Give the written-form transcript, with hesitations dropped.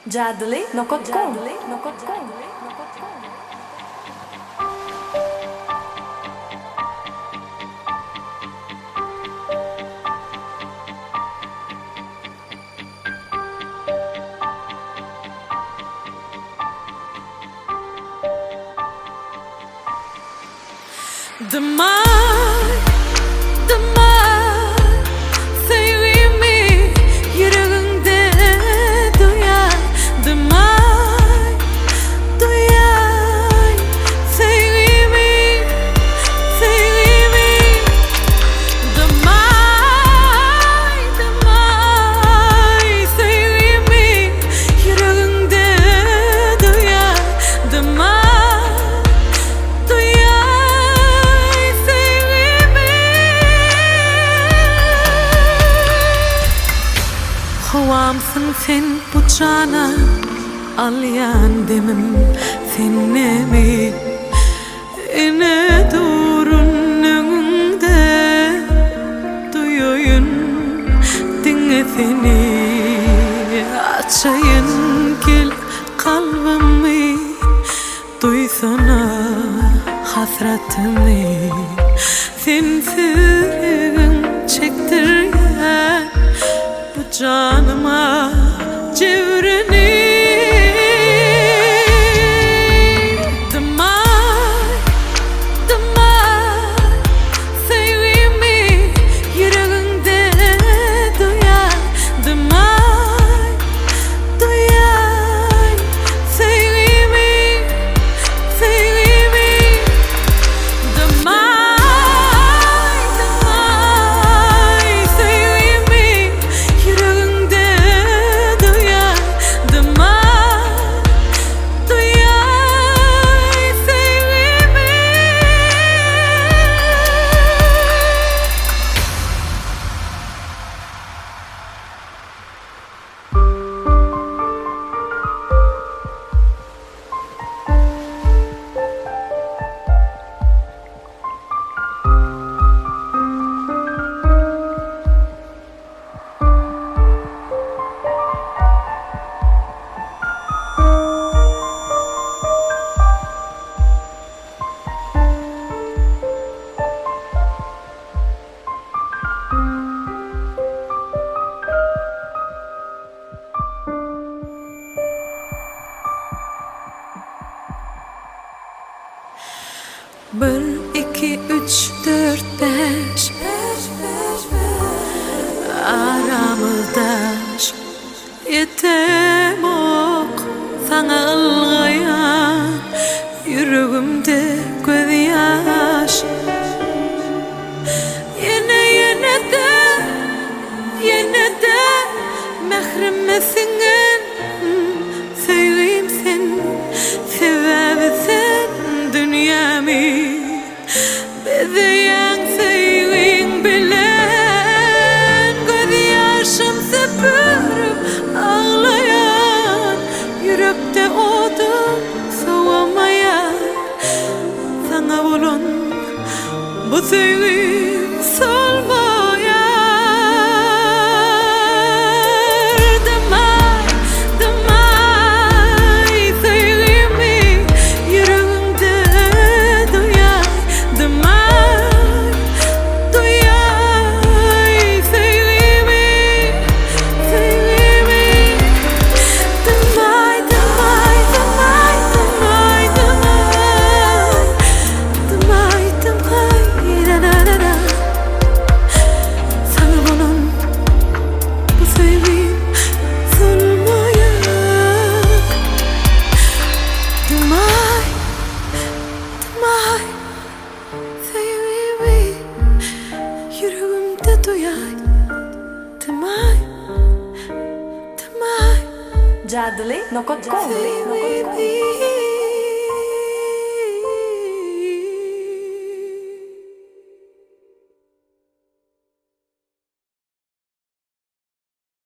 Jadyly nokat kom. Dymay, dymay Söýgimi ýüregiňde duýaý Dymay, duýaý Söýgimi, söýgimi Dymay, dymay Söýgimi ýüregiňde duýaý Dymay, Duýaý söýgimi. Howamsyň sen bu jana Alýan demim sen nemi Ine durun öňüňde Duýaýyn diňe seni Açaýyn gel kalbymy Duýsana hasratymy Sensizligiň çekdirýän bu janyma jebrini. Dymay, dymay söýgimi ýüregiňde duýaý. Dymay, Duýaý söýgimi, söýgimi Dymmaý, dymmaý söýgimi Ýüregiňde duýaý Dymmaý, duýaý söýgimi. Bir, iki, üç, dört, bäş Aramyz daş Ýetemok saňa ylgaýan Ýüregimde gözýaş Ýene ýene-de, ýene-de mährime siňen söýgim sen, sebäbi sen dünýämi bezeýäň söýgiň bilen gözýaşym süpürip aglaýan ýürekde odum sowamaýar saňa bolan Bu söýgim solmaýar Dymmaý, dymmaý söýgimi Ýüregiňde duýaý Dymmaý, duýaý söýgimi, söýgimi Dymmaý, dymmaý, dymmaý, dymmaý, dymmaý Dymmaý, dymmaý, ra-ra-ra-ra Saňa bolan bu söýgim solmaýar Dymmaý, dymmaý, söýgimi Ýüregimde duýaý Dymmaý, dymmaý Jadyly nokat kom. Söýgimi.